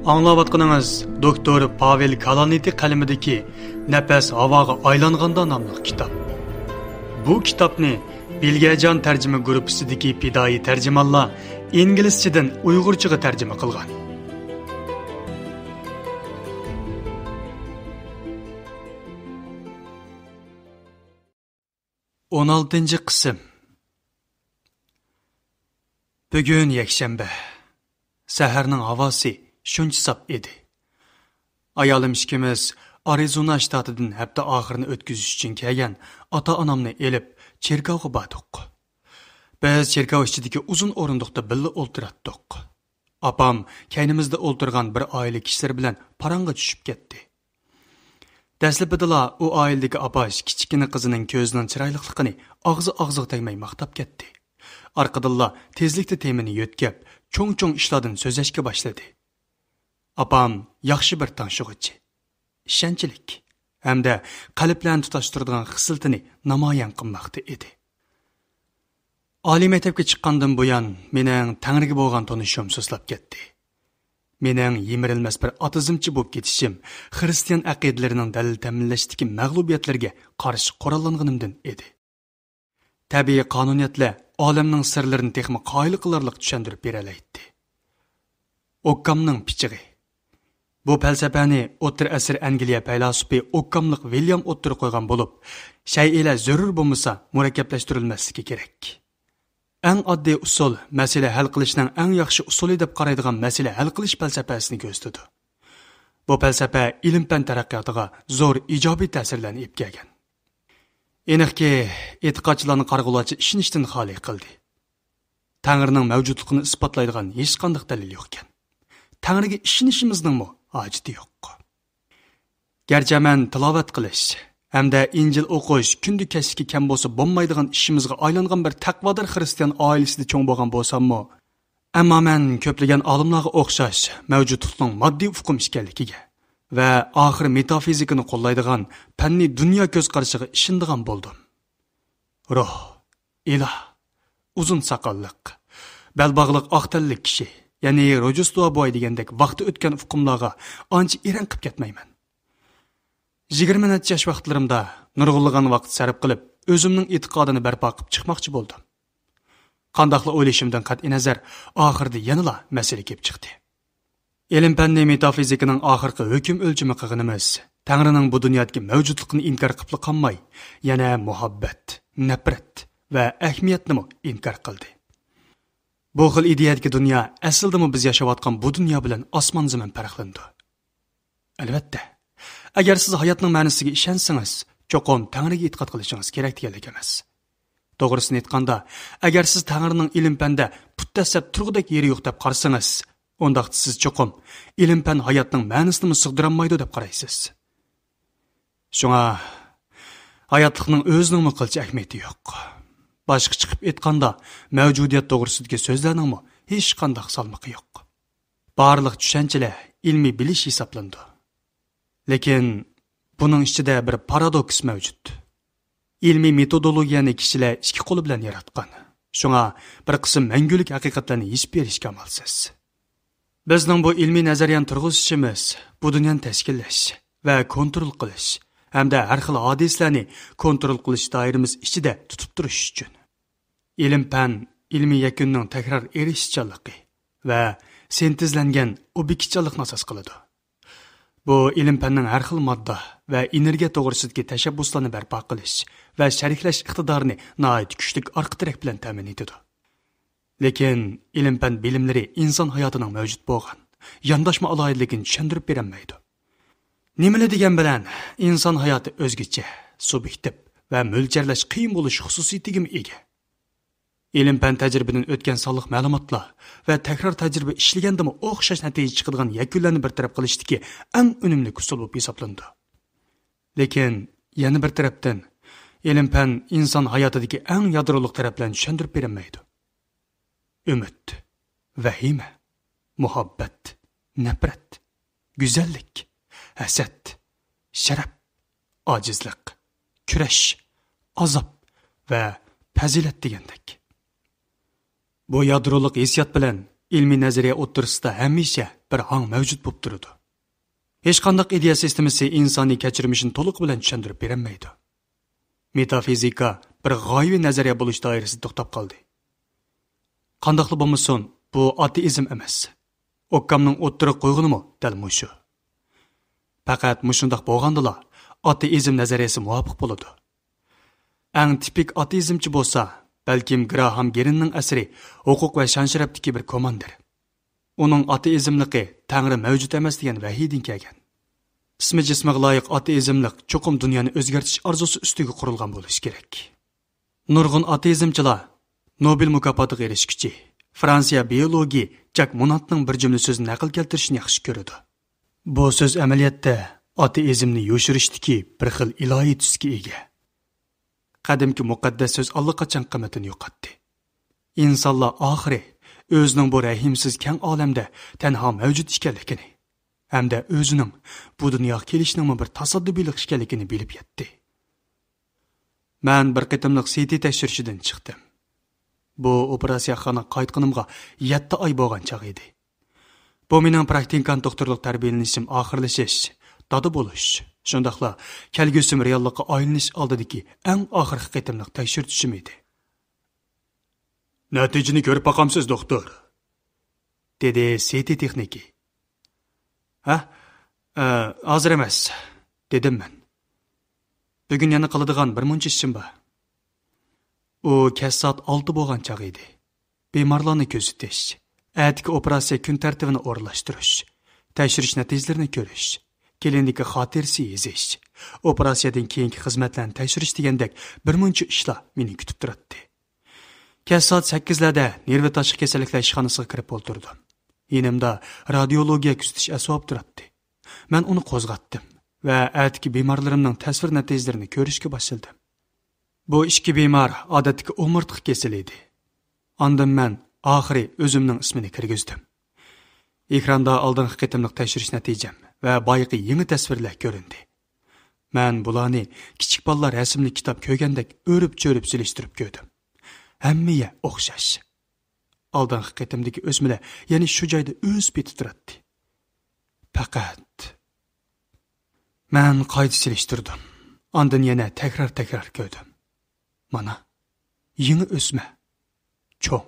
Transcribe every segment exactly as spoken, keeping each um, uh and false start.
ئاڭلاۋاتقىنىڭىز دوكتور پاۋېل كالانىتى قەلىمىدىكى نەپەس ھاۋاغا ئايلانغاندا ناملىق كىتاب. بۇ كىتابنى بىلگەجان تەرجىمە گۇرۇپپىسىدىكى پىدائىي تەرجىمانلار ئىنگلىزچىدىن ئۇيغۇرچىغا تەرجىمە قىلغان. ئون ئالتىنچى قىسىم. بۈگۈن يەكشەنبە. سەھەرنىڭ ھاۋاسى شۇنچە ساپ ئىدى. ئايالىم ئىككىمىز ئارىزونا شتاتىدىن ھەپتە ئاخىرىنى ئۆتكۈزۈش ئۈچۈن كەلگەن ئاتا-ئانامنى ئېلىپ، چېركاۋغا باردۇق. بىز چېركاۋ ئىچىدىكى ئۇزۇن ئورۇندۇقتا بىللە ئولتۇراتتۇق. ئاپام كەينىمىزدە ئولتۇرغان بىر ئائىلە كىشىلىرى بىلەن پاراڭغا چۈشۈپ كەتتى. دەسلىپىدىلا ئۇ ئائىلىدىكى ئاپاش كىچىككىنە قىزىنىڭ كۆزىنىڭ چىرايلىقلىقىنى ئاغزى ئاغزىغا تەگمەي ماختاپ كەتتى. ئارقىدىنلا تېزلىكتە تېمىنى يۆتكەپ، چوڭ-چوڭ ئىشلاردىن سۆزلەشكە باشلىدى. ئاپام ياخشى بىر تىڭشىغۇچى، ئىشەنچلىك ھەمدە قەلبلەرنى تۇتاشتۇرىدىغان خىسلىتىنى نامايان قىلماقتا ئىدى. ئالىي مەكتەپكە چىققاندىن بۇيان، مېنىڭ تەڭرىگە بولغان تونۇشۇم سۇسلاپ كەتتى. مېنىڭ يىمىرىلمەس بىر ئاتېئىزمچى بولۇپ كېتىشىم خىرىستىيان ئەقىدىلىرىنىڭ دەلىل تەمىنلەشتىكى مەغلۇبىيەتلىرىگە قارشى قوراللانغىنىمدىن ئىدى. تەبىئىي قانۇنىيەتلەر ئالەمنىڭ سىرلىرىنى تېخىمۇ قايىل قىلارلىق چۈشەندۈرۈپ بېرەلەيتتى. ئوكامنىڭ پىچىقى. بۇ پەلسەپەنى ئوتتۇرا ئەسىر ئەنگلىيە پەيلاسوپى ئوكاملىق ۋىليام ئوتتۇرىغا قويغان بولۇپ، شەيئىلەر زۆرۈر بولمىسا مۇرەككەپلەشتۈرۈلمەسلىكى كېرەك. ئەڭ ئاددىي ئۇسۇل مەسىلە ھەل قىلىشنىڭ ئەڭ ياخشى ئۇسۇلى دەپ قارايدىغان مەسىلە ھەل قىلىش پەلسەپەسىنى كۆرسىتىدۇ. بۇ پەلسەپە ئىلىم-پەن تەرەققىياتىغا زور ئىجابىي تەسىرلەرنى ئېلىپ كەلگەن. ئېنىقكى، ئېتىقادچىلارنى قارىغۇلارچە ئىشىنىشتىن خالىي قىلدى. تەڭرىنىڭ مەۋجۇتلۇقىنى ئىسپاتلايدىغان ھېچقانداق دەلىل يوقكەن. تەڭرىگە ئىشىنىشىمىزنىڭمۇ ھاجىتى يوق. گەرچە مەن تىلاۋەت قىلىش ھەمدە ئىنجىل ئوقۇش كۈندە كەچلىكى كەم بولسا بولمايدىغان ئىشىمىزغا ئايلانغان بىر تەقۋادار خىرىستىيان ئائىلىسىدە چوڭ بولغان بولساممۇ، ئەمما مەن كۆپلىگەن ئالىملارغا ئوخشاش مەۋجۇتلۇقنىڭ ماددىي ئۇقۇم ئىكەنلىكىگە ۋە ئاخىر مېتافىزىكىنى قوللايدىغان پەننىي دۇنيا كۆز قارىشىغا ئىشىنىدىغان بولدۇم. روھ، ئىلاھ، ئۇزۇن ساقاللىق، بەلباغلىق ئاق تەنلىك كىشى، يەنى روژدېستۋو بوۋاي دېگەندەك ۋاقتى ئۆتكەن ئۇقۇملارغا ئانچە ئېرەن قىپ كەتمەيمەن. يىگىرمە نەچچە ياش ۋاقىتلىرىمدا نۇرغۇنلىغان ۋاقىت سەرپ قىلىپ، ئۆزۈمنىڭ ئېتىقادىنى بەرپا قىپ چىقماقچى بولدۇم. قانداقلا ئويلىشىمدىن قەتئىينەزەر، ئاخىرىدا يەنىلا مەسىلە كېلىپ چىقتى. ئىلىم-پەننى مېتافىزىكىنىڭ ئاخىرقى ھۆكۈم ئۆلچىمى قىلغىنىمىز، تەڭرىنىڭ بۇ دۇنيادىكى مەۋجۇتلۇقىنى ئىنكار قىپلا قالماي، يەنە مۇھەببەت، نەپرەت ۋە ئەھمىيەتنىمۇ ئىنكار قىلدى. بۇ خىل ئىدىيەدىكى دۇنيا ئەسلىدىمۇ بىز ياشاۋاتقان بۇ دۇنيا بىلەن ئاسمان-زېمىن پەرقلىنىدۇ. ئەلۋەتتە، ئەگەر سىز ھاياتنىڭ مەنىسىگە ئىشەنسىڭىز، چوقۇم تەڭرىگە ئېتىقاد قىلىشىڭىز كېرەك دېگەنلىك ئەمەس. توغرىسىنى ئېيتقاندا، ئەگەر سىز تەڭرىنىڭ ئىلىم-پەندە پۇت دەسسەپ تۇرغۇدەك يېرى يوق دەپ قارىسىڭىز، ئۇنداقتا سىز چوقۇم ئىلىم-پەن ھاياتنىڭ مەنىسىنىمۇ سىغدۇرالمايدۇ دەپ قارايسىز. شۇڭا، ھاياتلىقنىڭ ئۆزىنىڭمۇ قىلچە ئەھمىيىتى يوق. باشقىچە قىلىپ ئېيتقاندا، مەۋجۇدىيەت توغرىسىدىكى سۆزلەرنىڭمۇ ھېچقانداق سالمىقى يوق. بارلىق چۈشەنچىلەر ئىلمىي بىلىش ھېسابلىنىدۇ. لېكىن بۇنىڭ ئىچىدە بىر پارادوكس مەۋجۇت. ئىلمىي مېتودولوگىيەنى كىشىلەر ئىككى قولى بىلەن ياراتقان. شۇڭا بىر قىسىم مەڭگۈلۈك ھەقىقەتلەرنى يېشىپ بېرىشكە ئامالسىز. بىزنىڭ بۇ ئىلمىي نەزەرىيەنى تۇرغۇزۇشىمىز بۇ دۇنيانى تەشكىللەش ۋە كونترول قىلىش ھەمدە ھەر خىل ھادىسىلەرنى كونترول قىلىش دائىرىمىز ئىچىدە تۇتۇپ تۇرۇش ئۈچۈن. ئىلىم-پەن ئىلمىي يەكۈننىڭ تەكرار ئېرىشىشچانلىقى ۋە سىنتېزلەنگەن ئوبيېكتچانلىقنى ئاساس قىلىدۇ. بۇ ئىلىم-پەننىڭ ھەر خىل ماددا ۋە ئېنېرگىيە توغرىسىدىكى تەشەببۇسلارنى بەرپا قىلىش ۋە شەرھلەش ئىقتىدارىنى ناھايىتى كۈچلۈك ئارقا تىرەك بىلەن تەمىن ئېتىدۇ. لېكىن ئىلىم-پەن بىلىملىرى ئىنسان ھاياتىنىڭ مەۋجۇت بولغان يانداشما ئالاھىدىلىكىنى چۈشەندۈرۈپ بېرەلمەيدۇ. نېمىلا دېگەن بىلەن، ئىنسان ھاياتى ئۆزگىچە، سۇبيېكتىپ ۋە مۆلچەرلەش قىيىن بولۇش خۇسۇسىيىتىگىمۇ ئىگە. ئىلىم-پەن تەجرىبىدىن ئۆتكەن سانلىق مەلۇماتلار ۋە تەكرار تەجرىبە ئىشلىگەندىمۇ ئوخشاش نەتىجە چىقىدىغان يەكۈنلەرنى بىر تەرەپ قىلىشتىكى ئەڭ ئۈنۈملۈك ئۇسۇل بولۇپ ھېسابلىنىدۇ. لېكىن يەنە بىر تەرەپتىن، ئىلىم-پەن ئىنسان ھاياتىدىكى ئەڭ يادرولۇق تەرەپلەرنى چۈشەندۈرۈپ بېرەلمەيدۇ. ئۈمىد، ۋەھىمە، مۇھەببەت، نەپرەت، گۈزەللىك، ھەسەت، شەرەپ، ئاجىزلىق، كۈرەش، ئازاب ۋە پەزىلەت دېگەندەك. بۇ يادرولۇق ھېسسىيات بىلەن ئىلمىي نەزەرىيە ئوتتۇرىسىدا ھەمىشە بىر ھاڭ مەۋجۇت بولۇپ تۇرىدۇ. ھېچقانداق ئىدىيە سىستېمىسى ئىنسانىي كەچۈرمىشىنى تولۇق بىلەن چۈشەندۈرۈپ بېرەلمەيدۇ. مېتافىزىكا بىر غايىۋى نەزەرىيە بولۇش دائىرىسىدە توختاپ قالدى. قانداقلا بولمىسۇن، بۇ ئاتېئىزم ئەمەس. ئوككامنىڭ ئوتتۇرىغا قويغىنىمۇ دەل مۇشۇ. پەقەت مۇشۇنداق بولغاندىلا، ئاتېئىزم نەزەرىيەسى مۇۋاپىق بولىدۇ. ئەڭ تىپىك ئاتېئىزمچى بولسا، بەلكىم گراھام گېرىننىڭ ئەسىرى ھوقۇق ۋە شان-شەرەپتىكى بىر كوماندىر. ئۇنىڭ ئاتېئىزملىقى تەڭرى مەۋجۇت ئەمەس دېگەن ۋەھىيدىن كەلگەن. ئىسمى جىسمىغا لايىق ئاتېئىزملىق چوقۇم دۇنيانى ئۆزگەرتىش ئارزۇسى ئۈستىگە قۇرۇلغان بولۇشى كېرەك. نۇرغۇن ئاتېئىزمچىلار نوبېل مۇكاپاتىغا ئېرىشكۈچى، فرانسىيە بىئولوگى جاك موناتنىڭ بىر جۈملە سۆزىنى نەقىل كەلتۈرۈشىنى ياخشى كۆرىدۇ. بۇ سۆز ئەمەلىيەتتە ئاتېئىزمنى يوشۇرۇشتىكى بىر خىل ئىلاھىي تۈسكە ئىگە. قەدىمكى مۇقەددەس سۆز ئاللىقاچان قىممىتىنى يوقاتتى. ئىنسانلار ئاخىرى ئۆزىنىڭ بۇ رەھىمسىز كەڭ ئالەمدە تەنھا مەۋجۇت ئىكەنلىكىنى ھەمدە ئۆزىنىڭ بۇ دۇنياغا كېلىشىنىڭمۇ بىر تاسادىپىيلىق ئىكەنلىكىنى بىلىپ يەتتى. مەن بىر قېتىملىق سىتى تەكشۈرۈشىدىن چىقتىم. بۇ ئوپېراتسىيەخانىغا قايتقىنىمغا يەتتە ئاي بولغان چاغ ئىدى. بۇ مېنىڭ پراكتىكانت دوختۇرلۇق تەربىيەلىنىشىم ئاخىرلىشىش، دادا بولۇش، شۇنداقلا كەلگۈسىم رېئاللىققا ئايلىنىش ئالدىدىكى ئەڭ ئاخىرقى قېتىملىق تەكشۈرتۈشۈم ئىدى. نەتىجىنى كۆرۈپ باقامسىز، دوختۇر؟ دېدى سىتى تېخنىكى. ھە؟ ئە، ھازىر ئەمەس، دېدىم مەن. بۈگۈن يەنە قىلىدىغان بىر مۇنچە ئىشىم بار. ئۇ كەچ سائەت ئالتە بولغان چاغ ئىدى. بىمارلارنى كۆزىتىش، ئەتىكى ئوپېراتسىيە كۈن تەرتىپىنى ئورۇنلاشتۇرۇش، تەكشۈرۈش نەتىجىلىرىنى كۆرۈش، كلىنىكا خاتىرىسى يېزىش، ئوپېراتسىيەدىن كېيىنكى خىزمەتلەرنى تەكشۈرۈش دېگەندەك بىر مۇنچە ئىشلار مېنى كۈتۈپ تۇراتتى. كەچ سائەت سەككىزلەردە نېرۋا تاشقى كېسەللىكلەر ئىشخانىسىغا كىرىپ ئولتۇردۇم. يېنىمدا رادىيولوگىيە كۆزىتىش ئەسۋابى تۇراتتى. مەن ئۇنى قوزغاتتىم ۋە ئەتىكى بىمارلىرىمنىڭ تەسۋىر نەتىجىلىرىنى كۆرۈشكە باشلىدىم. بۇ ئىككى بىمار ئادەتتىكى ئومۇرتقا كېسىلى ئىدى. ئاندىن مەن ئاخىرى ئۆزۈمنىڭ ئىسمىنى كىرگۈزدۈم. ئېكراندا ئالدىنقى قېتىملىق تەكشۈرۈش نەتىجەم ۋە بايىقى يېڭى تەسۋىرلەر كۆرۈندى. مەن بۇلارنى كىچىك بالىلار رەسىملىك كىتاب كۆرگەندەك ئۆرۈپ-چۆرۈپ سېلىشتۇرۇپ كۆردۈم. ھەممە يەر ئوخشاش. ئالدىنقى قېتىمدىكى ئۆسمىلەر يەنە شۇ جايدا ئۆسۈپ يېتىپ تۇراتتى. پەقەت مەن قايتا سېلىشتۇردۇم. ئاندىن يەنە تەكرار-تەكرار كۆردۈم. مانا، يېڭى ئۆسمە. چوڭ.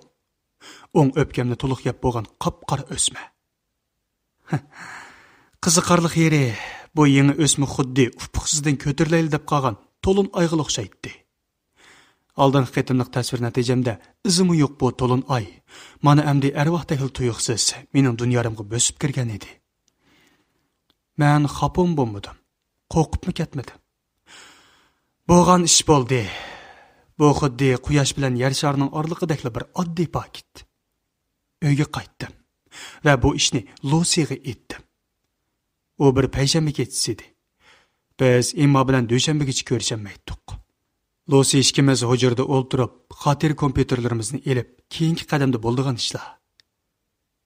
ئوڭ ئۆپكەمنى تولۇق يەپ بولغان قاپقارا ئۆسمە. قىزىقارلىق يېرى، بۇ يېڭى ئۆسمە خۇددى ئۇپۇق يۈزىدىن كۆتۈرۈلەيلى دەپ قالغان تولۇن ئايغىلا ئوخشايتتى. ئالدىنقى قېتىملىق تەسۋىر نەتىجەمدە ئىزىمۇ يوق بۇ تولۇن ئاي. مانا ئەمدى ئەرۋاھتەكلا تۇيۇقسىز مېنىڭ دۇنيارىمغا بۆسۈپ كىرگەن ئىدى. مەن خاپىمۇ بولمىدىم، قورقۇپمۇ كەتمىدىم. بولغان ئىش بولدى. بۇ خۇددى قۇياش بىلەن يەر شارىنىڭ ئارىلىقىدەكلا بىر ئاددىي پاكىت. ئۆيگە قايتتىم ۋە بۇ ئىشنى لۇسىغا ئېيتتىم. ئۇ بىر پەيشەنبە كېچىسى ئىدى. بىز ئېمما بىلەن دۈشەنبىگىچە كۆرۈشەلمەيتتۇق. لۇسى ئىككىمىز ھۇجرىدا ئولتۇرۇپ، خاتىرە كومپيۇتېرلىرىمىزنى ئېلىپ، كېيىنكى قەدەمدە بولىدىغان ئىشلار.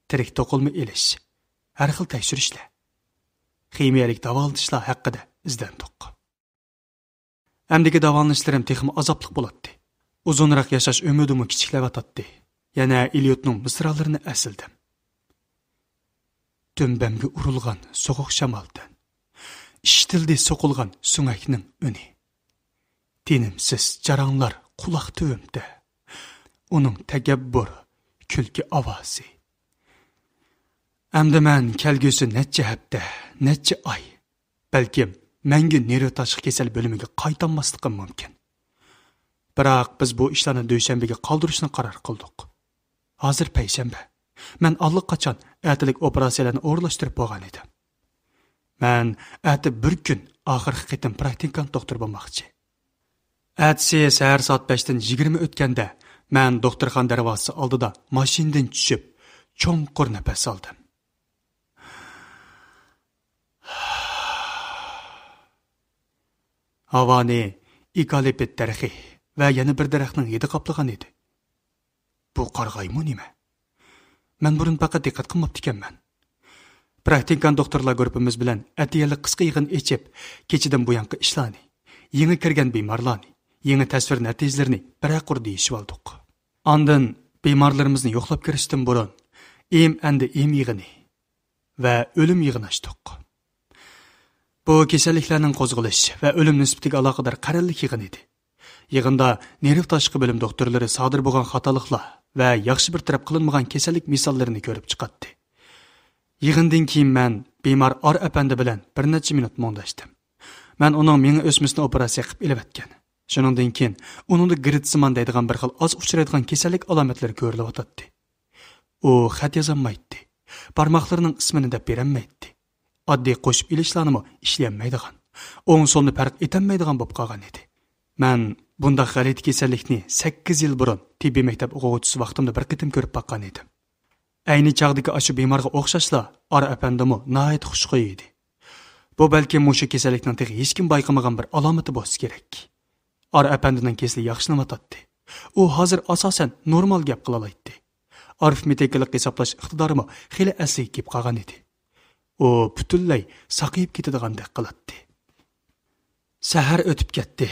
تىرىك توقۇلما ئېلىش، ھەر خىل تەكشۈرۈشلەر، خىمىيەلىك داۋالىتىشلار ھەققىدە ئىزدەندۇق. ئەمدىكى داۋالىنىشلىرىم تېخىمۇ ئازابلىق بولاتتى. ئۇزۇنراق ياشاش ئۈمىدىمۇ كىچىكلەۋاتاتتى. يەنە ئېلىيوتنىڭ مىسرالىرىنى ئەسلىدىم. دۈمبەمگە ئۇرۇلغان سوغۇق شامالدىن ئىشتىلدى سوقۇلغان سۆڭەكنىڭ ئۈنى. تىنىمسىز جاراڭلار قۇلاق تۈۋىمدە. ئۇنىڭ تەكەببۇر، كۈلكە ئاۋازى. ئەمدى مەن كەلگۈسى نەچچە ھەپتە، نەچچە ئاي، بەلكىم مەڭگۈ نېرۋا تاشقى كېسەل بۆلۈمىگە قايتالماسلىقىم مۇمكىن. بىراق بىز بۇ ئىشلارنى دۈشەنبىگە قالدۇرۇشنى قارار قىلدۇق. ھازىر پەيشەنبە. مەن ئاللىقاچان ئەتىلىك ئوپېراتسىيەلەرنى ئورۇنلاشتۇرۇپ بولغان ئىدىم. مەن ئەتە بىر كۈن ئاخىرقى قېتىم پراكتىكانت دوختۇر بولماقچى. ئەتىسى سەھەر سائەت بەشتىن يىگىرمە ئۆتكەندە مەن دوختۇرخانا دەرۋازىسى ئالدىدا ماشىنىدىن چۈشۈپ، چوڭقۇر نەپەس ئالدىم. ھاۋانى ئېكالىپت دەرىخى ۋە يەنە بىر دەرەخنىڭ ھىدى قاپلىغان ئىدى. بۇ قارىغايمۇ نېمە؟ مەن بۇرۇن پەقەت دىققەت قىلماپتىكەنمەن. پراكتىكانت دوختۇرلار گۇرۇپپىمىز بىلەن ئەتىگەنلىك قىسقا يىغىن ئېچىپ، كېچىدىن بۇيانقى ئىشلارنى، يېڭى كىرگەن بىمارلارنى، يېڭى تەسۋىر نەتىجىلىرىنى بىرەر قۇر دېيىشىۋالدۇق. ئاندىن بىمارلىرىمىزنى يوقلاپ كىرىشتىن بۇرۇن، ئېم ئەندى ئېم يىغىنى ۋە ئۆلۈم يىغىنى ئاچتۇق. بۇ كېسەللىكلەرنىڭ قوزغىلىش ۋە ئۆلۈم نىسبىتىگە ئالاقىدار قەرەللىك يىغىن ئىدى. يىغىندا نېرۋا تاشقى بۆلۈم دوختۇرلىرى سادىر بولغان خاتالىقلار ۋە ياخشى بىر تەرەپ قىلىنمىغان كېسەللىك مىساللىرىنى كۆرۈپ چىقاتتى. يىغىندىن كېيىن مەن بىمار ئار ئەپەندى بىلەن بىر نەچچە مىنۇت مۇڭداشتىم. مەن ئۇنىڭ مېڭە ئۆسمىسىنى ئوپېراتسىيە قىلىپ ئېلىۋەتكەن. شۇنىڭدىن كېيىن ئۇنىڭدا گىرىتسىمان دەيدىغان بىر خىل ئاز ئۇچرايدىغان كېسەللىك ئالامەتلىرى كۆرۈلۈۋاتاتتى. ئۇ خەت يازالمايتتى. بارماقلىرىنىڭ ئىسمىنى دەپ بېرەلمەيتتى. ئاددىي قوشۇپ ئېلىشلارنىمۇ ئىشلىيەلمەيدىغان، ئوڭ سولنى پەرق ئېتەلمەيدىغان بولۇپ قالغان ئىدى. مەن بۇنداق غەلىتە كېسەللىكنى سەككىز يىل بۇرۇن تېببىي مەكتەپ ئوقۇغۇچىسى ۋاقتىمدا بىر قېتىم كۆرۈپ باققان ئىدىم. ئەينى چاغدىكى ئاشۇ بىمارغا ئوخشاشلا ئار ئەپەندىمۇ ناھايىتى خۇشخۇي ئىدى. بۇ بەلكىم مۇشۇ كېسەللىكنىڭ تېخى ھېچكىم بايقىمىغان بىر ئالامىتى بولسا كېرەك. ئار ئەپەندىنىڭ كېسىلى ياخشىلىنىۋاتاتتى. ئۇ ھازىر ئاساسەن نورمال گەپ قىلالايتتى. ئارىفمېتىكىلىق ھېسابلاش ئىقتىدارىمۇ خېلى ئەسلىگە كېلىپ قالغان ئىدى. ئۇ پۈتۈنلەي ساقىيىپ كېتىدىغاندەك قىلاتتى. سەھەر ئۆتۈپ كەتتى.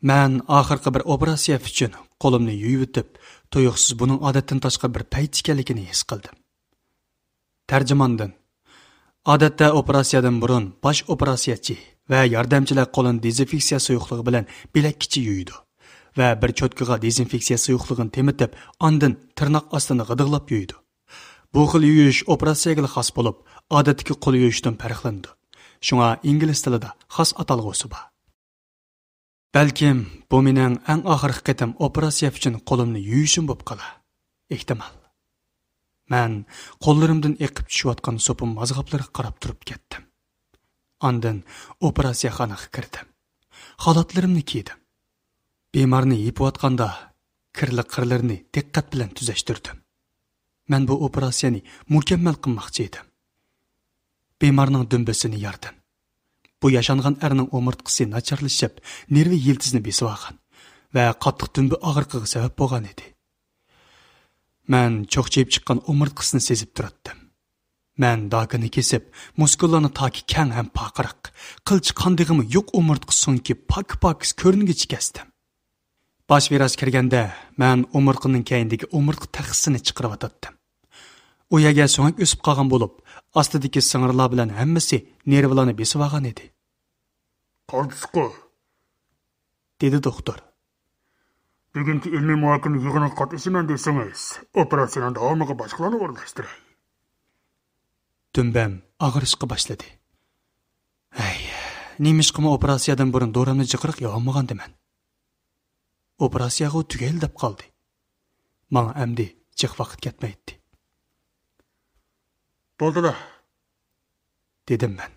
مەن ئاخىرقى بىر ئوپېراتسىيە ئۈچۈن قولۇمنى يۇيۇۋېتىپ، تۇيۇقسىز بۇنىڭ ئادەتتىن تاشقىرى بىر پەيت ئىكەنلىكىنى ھېس قىلدىم. تەرجىماندىن. ئادەتتە ئوپېراتسىيەدىن بۇرۇن باش ئوپېراتسىيەچى ۋە ياردەمچىلەر قولىنى دېزىنفېكسىيە سۇيۇقلۇقى بىلەن بىلەككىچە يۇيىدۇ ۋە بىر چوتكىغا دېزىنفېكسىيە سۇيۇقلۇقىنى تېمىتىپ، ئاندىن تىرناق ئاستىنى غىدىقلاپ يۇيىدۇ. بۇ خىل يۇيۇش ئوپېراتسىيەگىلا خاس بولۇپ، ئادەتتىكى قول يۇيۇشتىن پەرقلىنىدۇ. شۇڭا ئىنگلىز تىلىدا خاس ئاتالغۇسى بار. بەلكىم بۇ مېنىڭ ئەڭ ئاخىرقى قېتىم ئوپېراتسىيە ئۈچۈن قولۇمنى يۇيۇشۇم بولۇپ قالار. ئېھتىمال. مەن قوللىرىمدىن ئېقىپ چۈشۈۋاتقان سوپۇن مازغاپلىرىغا قاراپ تۇرۇپ كەتتىم. ئاندىن ئوپېراتسىيەخانىغا كىردىم. خالاتلىرىمنى كىيدىم. بىمارنى يېپىۋاتقاندا كىرلىك قىرلىرىنى دىققەت بىلەن تۈزەشتۈردۈم. مەن بۇ ئوپېراتسىيەنى مۇكەممەل قىلماقچى ئىدىم. بىمارنىڭ دۈمبىسىنى ياردىم. بۇ ياشانغان ئەرنىڭ ئومۇرتقىسى ناچارلىشىپ، نېرۋا يىلتىزىنى بېسىۋالغان ۋە قاتتىق دۈمبە ئاغرىقىغا سەۋەب بولغان ئىدى. مەن چوقچىيىپ چىققان ئومۇرتقىسىنى سېزىپ تۇراتتىم. مەن داكىنى كېسىپ، مۇسكۇللارنى تاكى كەڭ ھەم پارقىراق، قىلچە قاندىغىمۇ يوق ئومۇرتقا سۆڭىكى پاكا-پاكىز كۆرۈنگۈچە كەستىم. باش ۋىراچ كىرگەندە، مەن ئومۇرتقىنىڭ كەينىدىكى ئومۇرتقا تەخسىسىنى چىقىرىۋاتاتتىم. ئۇ يەرگە سۆڭەك ئۆسۈپ قالغان بولۇپ، ئاستىدىكى سىڭىرلار بىلەن ھەممىسى نېرۋىلارنى بېسىۋالغان ئىدى. قالتىسقۇ، دېدى دوختۇر. بۈگۈنكى ئىلمىي مۇھاكىمە يىغىنىغا قاتنىشىمەن دېسىڭىز، ئوپېراتسىيەنىڭ داۋامىغا باشقىلارنى ئورۇنلاشتۇراي. دۈمبەم ئاغرىشقا باشلىدى. ھەي، نېمىشقىمۇ ئوپېراتسىيەدىن بۇرۇن دورامنى جىقراق يەۋالمىغاندىمەن؟ ئوپېراتسىيەغۇ تۈگەيلا دەپ قالدى. ماڭا ئەمدى جىق ۋاقىت كەتمەيتتى. بولدىلا، دېدىم مەن.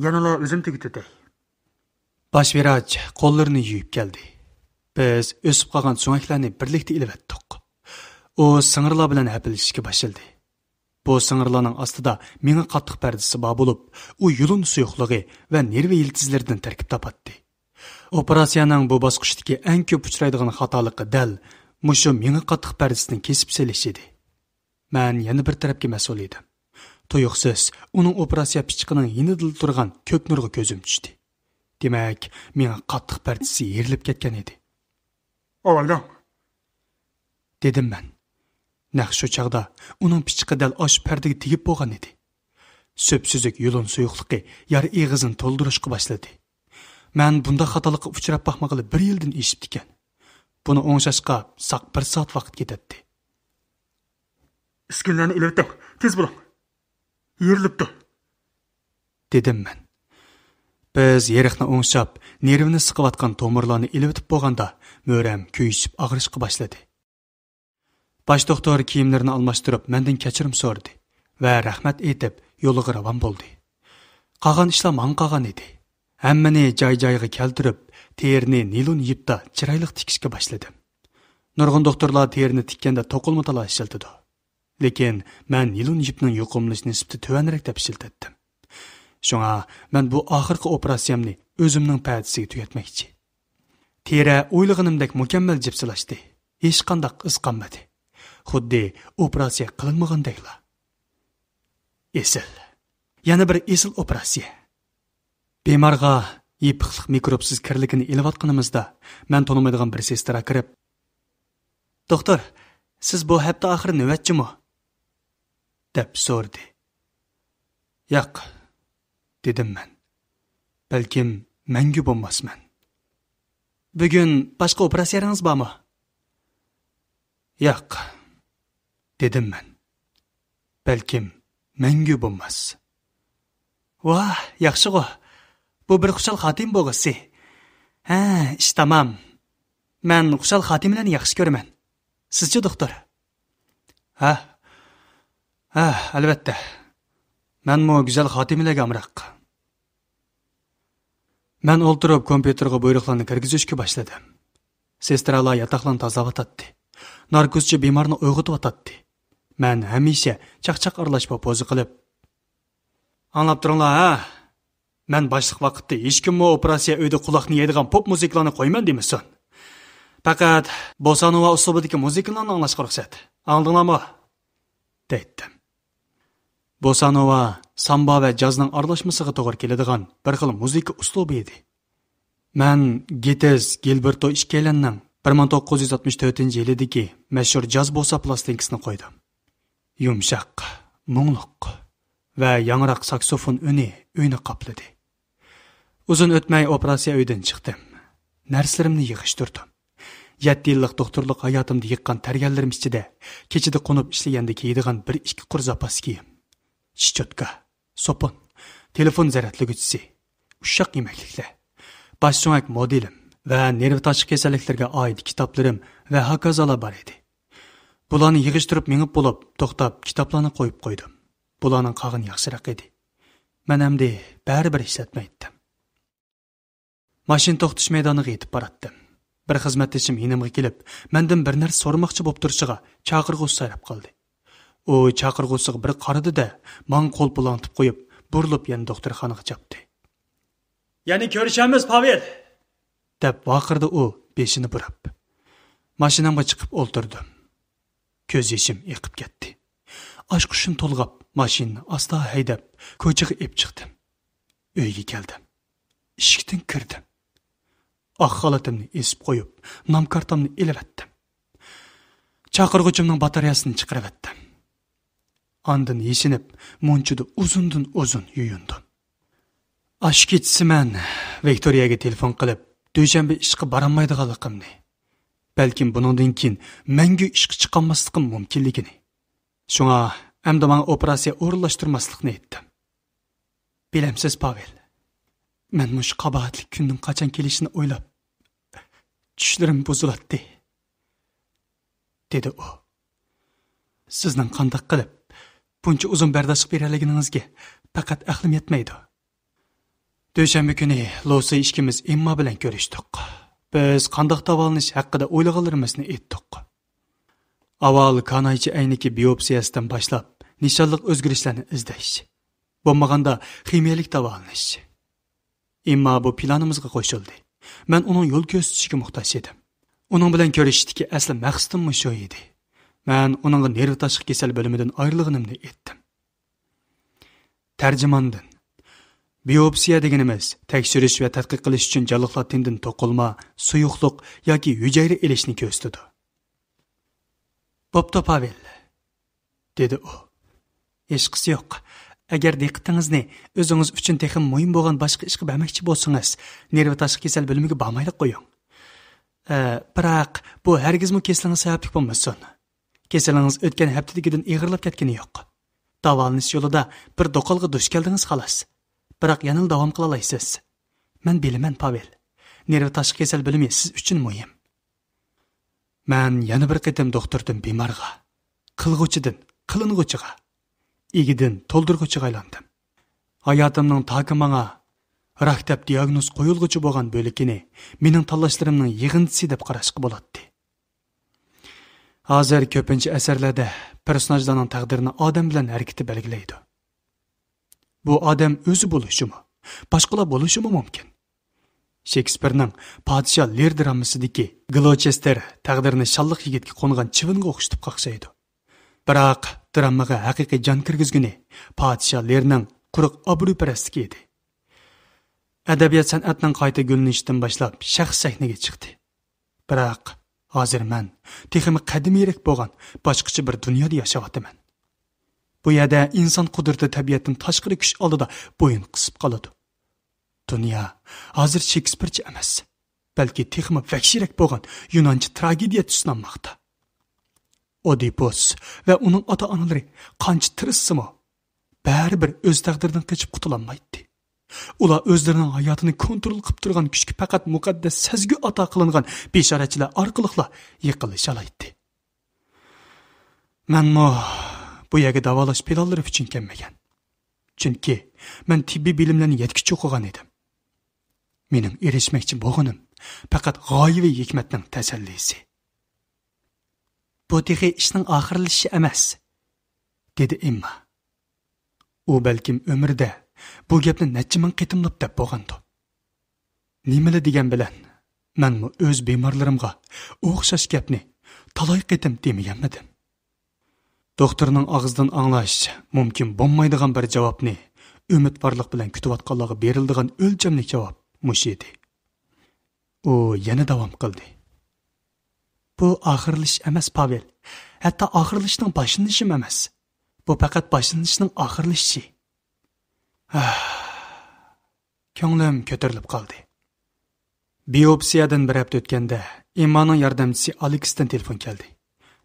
يەنىلا ئۆزۈم تۈگىتىدۇ. باش ۋىراچ قوللىرىنى يۇيۇپ كەلدى. بىز ئۆسۈپ قالغان سۆڭەكلەرنى بىرلىكتە ئېلىۋەتتۇق. ئۇ سىڭىرلار بىلەن ھەپىلىشىشكە باشلىدى. بۇ سىڭىرلارنىڭ ئاستىدا مېڭە قاتتىق پەردىسى بار بولۇپ، ئۇ يۇلۇن سۇيۇقلۇقى ۋە نېرۋا يىلتىزلىرىدىن تەركىب تاپاتتى. ئوپېراتسىيەنىڭ بۇ باسقۇچتىكى ئەڭ كۆپ ئۇچرايدىغان خاتالىقى دەل مۇشۇ مېڭە قاتتىق پەردىسىنى كېسىپ سېلىش ئىدى. مەن يەنە بىر تەرەپكە مەسئۇل ئىدىم. تۇيۇقسىز ئۇنىڭ ئوپېراتسىيە پىچىقىنىڭ يېنىدىلا تۇرغان كۆك نۇرغا كۆزۈم چۈشتى. دېمەك، مېڭە قاتتىق پەردىسى يېرىلىپ كەتكەن ئىدى. ئاۋايلاڭ، دېدىم مەن. نەق شۇ چاغدا ئۇنىڭ پىچىقى دەل ئاشۇ پەردىگە تېگىپ بولغان ئىدى. سۈپسۈزۈك يۇلۇن سۇيۇقلۇقى يارا ئېغىزىنى تولدۇرۇشقا باشلىدى. مەن بۇنداق خاتالىققا ئۇچراپ باقمىغىلى بىر يىلدىن ئېشىپتىكەن. بۇنى ئوڭشاشقا ساق بىر سائەت ۋاقىت كېتەتتى. ئۈسكۈنىلەرنى ئېلىۋېتىڭ، تېز بولۇڭ. يېرىلىپتۇ، دېدىم مەن. بىز يېرىقنى ئوڭشاپ، نېرۋىنى سىقىۋاتقان تومۇرلارنى ئېلىۋېتىپ بولغاندا، مۈرەم كۆيۈشۈپ ئاغرىشقا باشلىدى. باش دوختۇر كىيىملىرىنى ئالماشتۇرۇپ، مەندىن كەچۈرۈم سورىدى ۋە رەھمەت ئېيتىپ، يولىغا راۋان بولدى. قالغان ئىشلار ماڭا قالغان ئىدى. ھەممىنى جاي-جايىغا كەلتۈرۈپ، تېرىنى نىلون يىپتا چىرايلىق تىكىشكە باشلىدىم. نۇرغۇن دوختۇرلار تېرىنى تىككەندە توقۇلما تالا ئىشلىتىدۇ. لېكىن مەن نىلون يىپنىڭ يۇقۇملىنىش نىسبىتى تۆۋەنرەك دەپ ئىشلىتەتتىم. شۇڭا مەن بۇ ئاخىرقى ئوپېراتسىيەمنى ئۆزۈمنىڭ پەدىسىگە تۈگەتمەكچى. تېرە ئويلىغىنىمدەك مۇكەممەل جىپسىلاشتى. ھېچقانداق ئىز قالمىدى. خۇددى ئوپېراتسىيە قىلىنمىغاندەكلا. ئېسىل. يەنە بىر ئېسىل ئوپېراتسىيە. بىمارغا يېپىقلىق مىكروبسىز كىرلىكىنى ئېلىۋاتقىنىمىزدا، مەن تونۇمايدىغان بىر سېسترا كىرىپ، «دوختۇر، سىز بۇ ھەپتە ئاخىرى نۆۋەتچىمۇ؟» دەپ سورىدى. ياق، دېدىم مەن. بەلكىم مەڭگۈ بولماسمەن. بۈگۈن باشقا ئوپېراتسىيەلىرىڭىز بارمۇ؟ ياق، دېدىم مەن. بەلكىم مەڭگۈ بولماس. ۋاھ، ياخشىغۇ. بۇ بىر خۇشال خاتىمە بولغۇسى. ھە، ئىش تامام. مەن خۇشال خاتىمىلەرنى ياخشى كۆرىمەن. سىزچۇ، دوختۇر؟ ھە، ھە، ئەلۋەتتە. مەنمۇ گۈزەل خاتىمىلەرگە ئامراق. مەن ئولتۇرۇپ، كومپيۇتېرغا بۇيرۇقلارنى كىرگۈزۈشكە باشلىدىم. سېسترالار ياتاقلارنى تازىلاۋاتاتتى. ناركوزچى بىمارنى ئويغىتىۋاتاتتى. مەن ھەمىشە چاقچاق ئارىلاش بولۇپ پوزا قىلىپ، ئاڭلاپ تۇرۇڭلار، ھە! مەن باشلىق ۋاقىتتا ھېچكىممۇ ئوپېراتسىيە ئۆيىدە قۇلاقنى يەيدىغان پوپ مۇزىكىلارنى قويىمەن دېمىسۇن. پەقەت بوسانوۋا ئۇسلۇبىدىكى مۇزىكىلارنى ئاڭلاشقا رۇخسەت. ئاڭلىدىڭلارمۇ؟ دەيتتىم. بوسانوۋا سامبا ۋە جازنىڭ ئارىلاشمىسىغا توغرا كېلىدىغان بىر خىل مۇزىكا ئۇسلۇبى ئىدى. مەن گېتىس، گىلبېرتو ئىككىيلەننىڭ بىر مىڭ توققۇز يۈز ئاتمىش تۆتىنچى يىلىدىكى مەشھۇر جاز بوسا پىلاستىنكىسىنى قويدۇم. يۇمشاق، مۇڭلۇق ۋە ياڭراق ساكسوفون ئۈنى ئۆينى قاپلىدى. ئۇزۇن ئۆتمەي ئوپېراتسىيە ئۆيىدىن چىقتىم. نەرسىلىرىمنى يىغىشتۇردۇم. يەتتە يىللىق دوختۇرلۇق ھاياتىمدا يىغقان تەرگەنلىرىم ئىچىدە كېچىدە قونۇپ ئىشلىگەندە كىيىدىغان بىر ئىككى قۇر زاپاس كىيىم، شىچوتكا، سوپۇن، تېلېفون زەرەتلىگۈچىسى، ئۇششاق يېمەكلىكلەر، باش سۆڭەك مودېلىم ۋە نېرۋا تاشقى كېسەللىكلىرىگە ئائىت كىتابلىرىم ۋە ھاكازالار بار ئىدى. بۇلارنى يىغىشتۇرۇپ مېڭىپ بولۇپ، توختاپ كىتابلارنى قويۇپ قويدۇم. بۇلارنىڭ قالغىنى ياخشىراق ئىدى. مەن ئەمدى بەرىبىر ئىشلەتمەيتتىم. ماشىنا توختىتىش مەيدانىغا يېتىپ باراتتىم. بىر خىزمەتدىشىم يېنىمغا كېلىپ، مەندىن بىر نەرسە سورىماقچى بولۇپ تۇرۇشىغا چاقىرغۇچى سايراپ قالدى. ئۇ چاقىرغۇچىسىغا بىر قارىدى-دە، ماڭا قول پۇلاڭلىتىپ قويۇپ، بۇرۇلۇپ يەنە دوختۇرخانىغا چاپتى. يەنە كۆرۈشەرمىز، پاۋېل! دەپ ۋارقىرىدى ئۇ بېشىنى بۇراپ. ماشىنامغا چىقىپ ئولتۇردۇم. كۆز يېشىم ئېقىپ كەتتى. ئاچقۇچنى تولغاپ، ماشىنىنى ئاستا ھەيدەپ، كوچىغا ئېلىپ چىقتىم. ئۆيگە كەلدىم. ئىشىكتىن كىردىم. ئاق خالىتىمنى ئېسىپ قويۇپ، نام كارتامنى ئېلىۋەتتىم. چاقىرغۇچۇمنىڭ باتارېيەسىنى چىقىرىۋەتتىم. ئاندىن يېشىنىپ، مۇنچىدا ئۇزۇندىن ئۇزۇن يۇيۇندۇم. ئاشۇ كېچىسى مەن ۋىكتورىيەگە تېلېفون قىلىپ، دۈشەنبە ئىشقا بارالمايدىغانلىقىمنى، بەلكىم بۇنىڭدىن كېيىن مەڭگۈ ئىشقا چىقالماسلىقىم مۇمكىنلىكىنى، شۇڭا ئەمدى ماڭا ئوپېراتسىيە ئورۇنلاشتۇرماسلىقنى ئېيتتىم. بىلەمسىز، پاۋېل، مەن مۇشۇ قاباھەتلىك كۈننىڭ قاچان كېلىشىنى ئويلاپ، چۈشلىرىم بۇزۇلاتتى، دېدى ئۇ. سىزنىڭ قانداق قىلىپ بۇنچە ئۇزۇن بەرداشلىق بېرەلىگىنىڭىزگە پەقەت ئەقلىم يەتمەيدۇ. دۈشەنبە كۈنى لۇسى ئىككىمىز ئېمما بىلەن كۆرۈشتۇق. بىز قانداق داۋالىنىش ھەققىدە ئويلىغانلىرىمىزنى ئېيتتۇق. ئاۋۋال كانايچە ئەينىكى بىئوپسىيەسىدىن باشلاپ، نىشانلىق ئۆزگىرىشلەرنى ئىزدەش. بولمىغاندا خىمىيەلىك داۋالىنىش. ئېمما بۇ پىلانىمىزغا قوشۇلدى. مەن ئۇنىڭ يول كۆرسىتىشىگە موھتاج ئىدىم. ئۇنىڭ بىلەن كۆرۈشۈشتىكى ئەسلى مەقسىتىممۇ شۇ ئىدى. مەن ئۇنىڭغا نېرۋا تاشقى كېسەل بۆلۈمىدىن ئايرىلغىنىمنى ئېيتتىم. تەرجىماندىن. بىئوپسىيە دېگىنىمىز تەكشۈرۈش ۋە تەتقىق قىلىش ئۈچۈن جانلىقلار تېنىدىن توقۇلما، سۇيۇقلۇق ياكى ھۈجەيرە ئېلىشنى كۆرسىتىدۇ. بوپتۇ، پاۋېل، دېدى ئۇ. ھېچقىسى يوق. ئەگەر دىققىتىڭىزنى ئۆزىڭىز ئۈچۈن تېخىمۇ مۇھىم بولغان باشقا ئىشقا بەرمەكچى بولسىڭىز، نېرۋا تاشقى كېسەل بۆلۈمىگە بارمايلا قويۇڭ. ئە، بىراق، بۇ ھەرگىزمۇ كېسىلىڭىز سەۋەبلىك بولمىسۇن. كېسىلىڭىز ئۆتكەن ھەپتىدىكىدىن ئېغىرلاپ كەتكىنى يوق. داۋالىنىش يولىدا بىر دوقالغا دۇچ كەلدىڭىز، خالاس. بىراق يەنىلا داۋام قىلالايسىز. مەن بىلىمەن، پاۋېل. نېرۋا تاشقى كېسەل بۆلۈمى سىز ئۈچۈن مۇھىم. مەن يەنە بىر قېتىم دوختۇردىن بىمارغا، قىلغۇچىدىن قىلىنغۇچىغا، ئىگىدىن تولدۇرغۇچىغا ئايلاندىم. ھاياتىمنىڭ تاكى ماڭا راك دەپ دىياگنوز قويۇلغۇچە بولغان بۆلىكىنى مېنىڭ تاللاشلىرىمنىڭ يىغىندىسى دەپ قاراشقا بولاتتى. ھازىر كۆپىنچە ئەسەرلەردە پېرسوناژلارنىڭ تەقدىرىنى ئادەم بىلەن ھەرىكىتى بەلگىلەيدۇ. بۇ ئادەم ئۆزى بولۇشىمۇ، باشقىلار بولۇشىمۇ مۇمكىن. شېكسپىرنىڭ پادىشاھ لىر درامىسىدىكى گلوچېستېر تەقدىرىنى شاللىق يىگىتكە قونغان چىۋىنغا ئوخشىتىپ قاقشايدۇ. بىراق، درامىغا ھەقىقىي جان كىرگۈزگىنى پادىشاھ لىرنىڭ قۇرۇق ئابرۇيپەرەسلىكى ئىدى. ئەدەبىيات سەنئەتنىڭ قايتا گۈللىنىشىدىن باشلاپ شەخس سەھنىگە چىقتى. بىراق، ھازىر مەن تېخىمۇ قەدىمىيرەك بولغان باشقىچە بىر دۇنيادا ياشاۋاتىمەن. بۇ يەردە ئىنسان قۇدرىتى تەبىئەتتىن تاشقىرى كۈچ ئالدىدا بويۇن قىسىپ قالىدۇ. دۇنيا ھازىر شېكسپىرچە ئەمەس، بەلكى تېخىمۇ ۋەھشىيرەك بولغان يۇنانچە تراگېدىيە تۈسلەنمەكتە. ئودىپوس ۋە ئۇنىڭ ئاتا-ئانىلىرى قانچە تىرىشسىمۇ، بەرىبىر ئۆز تەقدىرىدىن قېچىپ قۇتۇلالمايتتى. ئۇلار ئۆزلىرىنىڭ ھاياتىنى كونترول قىلىپ تۇرغان كۈچكە پەقەت مۇقەددەس سەزگۈ ئاتا قىلىنغان بېشارەتچىلەر ئارقىلىقلا يېقىنلىشالايتتى. مەنمۇ بۇ يەرگە داۋالاش پىلانلىرى ئۈچۈن كەلمىگەن. چۈنكى مەن تېببىي بىلىملەرنى يەتكۈچە ئوقۇغان ئىدىم. مېنىڭ ئېرىشمەكچى بولغىنىم پەقەت غايىۋى ھېكمەتنىڭ تەسەللىسى. «بۇ تېخى ئىشنىڭ ئاخىرلىشىشى ئەمەس»، دېدى ئېمما. ئۇ بەلكىم ئۆمرىدە بۇ گەپنى نەچچە مىڭ قېتىملاپ دەپ بولغاندۇ. نېمىلا دېگەن بىلەن، مەنمۇ ئۆز بىمارلىرىمغا ئوخشاش گەپنى تالاي قېتىم دېمىگەنمىدىم؟ دوختۇرنىڭ ئاغزىدىن ئاڭلاش مۇمكىن بولمايدىغان بىر جاۋابنى ئۈمىدۋارلىق بىلەن كۈتۈۋاتقانلارغا بېرىلىدىغان ئۆلچەملىك جاۋاب مۇشۇ ئىدى. ئۇ يەنە داۋام قىلدى. «بۇ ئاخىرلىشىش ئەمەس، پاۋېل. ھەتتا ئاخىرلىشىشنىڭ باشلىنىشىمۇ ئەمەس. بۇ پەقەت باشلىنىشنىڭ ئاخىرلىشىشى.» كۆڭلۈم كۆتۈرۈلۈپ قالدى. بىئوپسىيەدىن بىر ھەپتە ئۆتكەندە، ئېممانىڭ ياردەمچىسى ئالېكستىن تېلېفون كەلدى.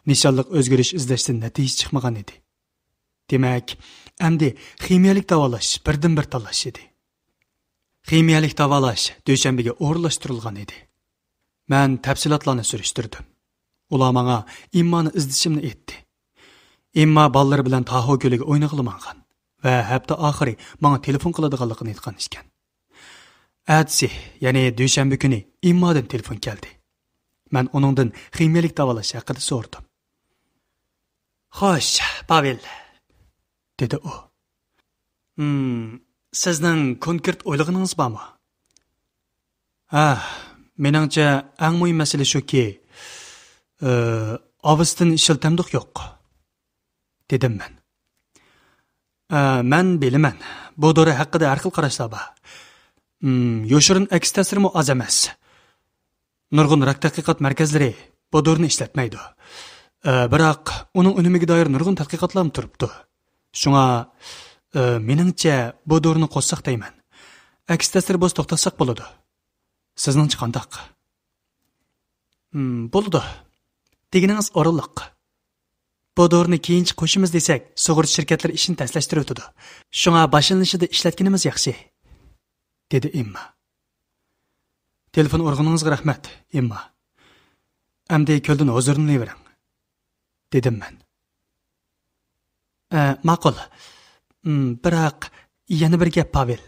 نىشانلىق ئۆزگىرىش ئىزدەشتىن نەتىجە چىقمىغان ئىدى. دېمەك، ئەمدى خىمىيەلىك داۋالاش بىردىنبىر تاللاش ئىدى. خىمىيەلىك داۋالاش دۈشەنبىگە ئورۇنلاشتۇرۇلغان ئىدى. مەن تەپسىلاتلارنى سۈرۈشتۈردۈم. ئۇلار ماڭا ئېممانى ئىزدىشىمنى ئېيتتى. ئېمما بالىلىرى بىلەن تاھو كۆلىگە ئوينىغىلى ماڭغان ۋە ھەپتە ئاخىرى ماڭا تېلېفون قىلىدىغانلىقىنى ئېيتقان ئىكەن. ئەتىسى، يەنى دۈشەنبە كۈنى ئېممادىن تېلېفون كەلدى. مەن ئۇنىڭدىن خىمىيەلىك داۋالاش ھەققىدە سورىدىم. «خوش، پاۋېل»، دېدى ئۇ. «ھىم، سىزنىڭ كونكرېت ئويلىغىنىڭىز بارمۇ؟» «ھە، مېنىڭچە ئەڭ مۇھىم مەسىلە شۇكى، ئى، ئاۋستىن ئىشلىتەمدۇق يوق؟» دېدىم مەن. «ئە، مەن بىلىمەن، بۇ دورا ھەققىدە ھەر خىل قاراشلار بار. ھىم، يوشۇرۇن ئەكس تەسىرىمۇ ئاز ئەمەس. نۇرغۇن راك تەتقىقات مەركەزلىرى بۇ دورىنى ئىشلەتمەيدۇ. ئە، بىراق ئۇنىڭ ئۈنۈمىگە دائىر نۇرغۇن تەتقىقاتلارمۇ تۇرۇپتۇ. شۇڭا، ئە، مېنىڭچە بۇ دورىنى قوشساق دەيمەن. ئەكس تەسىرى بولسا توختاتساق بولىدۇ. سىزنىڭچە قانداق؟» «ھىم، بولىدۇ. دېگىنىڭىز ئورۇنلۇق. بۇ دورىنى كېيىنچە قوشىمىز دېسەك، سۇغۇرتا شىركەتلىرى ئىشنى تەسلەشتۈرۈۋېتىدۇ. شۇڭا باشلىنىشىدا ئىشلەتكىنىمىز ياخشى»، دېدى ئېمما. «تېلېفون ئۇرغىنىڭىزغا رەھمەت، ئېمما. ئەمدى كۆلدىن ھۇزۇرلىنىۋېرىڭ»، دېدىم مەن. «ئە، ماقۇل. ئىم، بىراق يەنە بىر گەپ، پاۋېل.»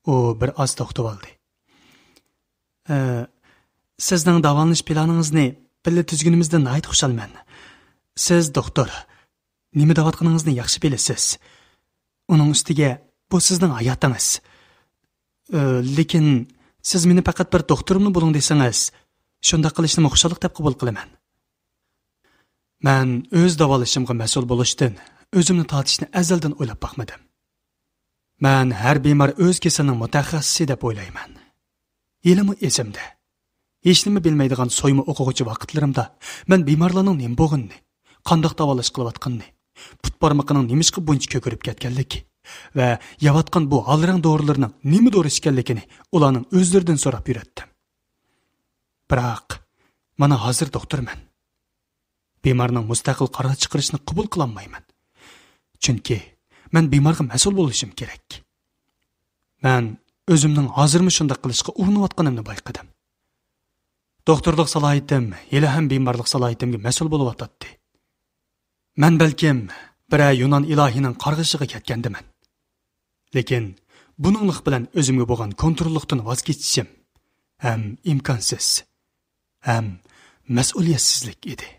ئۇ بىر ئاز توختىۋالدى. «ئە، سىزنىڭ داۋالىنىش پىلانىڭىزنى بىللە تۈزگىنىمىزدىن ناھايىتى خۇشالمەن. سىز دوختۇر، نېمە دەۋاتقىنىڭىزنى ياخشى بىلىسىز. ئۇنىڭ ئۈستىگە بۇ سىزنىڭ ھاياتىڭىز. ئە، لېكىن سىز مېنى پەقەت بىر دوختۇرۇملا بولۇڭ دېسىڭىز، شۇنداق قىلىشنىمۇ خۇشاللىق دەپ قوبۇل قىلىمەن. مەن ئۆز داۋالىشىمغا مەسئۇل بولۇشتىن ئۆزۈمنى تارتىشنى ئەزەلدىن ئويلاپ باقمىدىم. مەن ھەر بىمار ئۆز كېسىلىنىڭ مۇتەخەسسىسى دەپ ئويلايمەن. ھېلىمۇ ئېسىمدە، ھېچنېمە بىلمەيدىغان سويما ئوقۇغۇچى ۋاقىتلىرىمدا مەن بىمارلارنىڭ نېمە بولغىنىنى، قانداق داۋالاش قىلىۋاتقىنىنى، پۇت بارمىقىنىڭ نېمىشقا بۇنچە كۆكىرىپ كەتكەنلىكى ۋە يەۋاتقان بۇ ھالىراڭ دورىلىرىنىڭ نېمە دورا ئىكەنلىكىنى ئۇلارنىڭ ئۆزلىرىدىن سوراپ يۈرەتتىم. بىراق، مانا ھازىر دوختۇرمەن. بىمارنىڭ مۇستەقىل قارار چىقىرىشىنى قوبۇل قىلالمايمەن. چۈنكى مەن بىمارغا مەسئۇل بولۇشۇم كېرەك. مەن ئۆزۈمنىڭ ھازىرمۇ شۇنداق قىلىشقا ئۇرۇنۇۋاتقىنىمنى بايقىدىم. دوختۇرلۇق سالاھىيىتىم ھېلىھەم بىمارلىق سالاھىيىتىمگە مەسئۇل بولۇۋاتاتتى. مەن بەلكىم بىرەر يۇنان ئىلاھىنىڭ قارغىشىغا كەتكەندىمەن. لېكىن بۇنىڭلىق بىلەن ئۆزۈمگە بولغان كونتروللۇقتىن ۋاز كېچىشىم ھەم ئىمكانسىز، ھەم مەسئۇلىيەتسىزلىك ئىدى.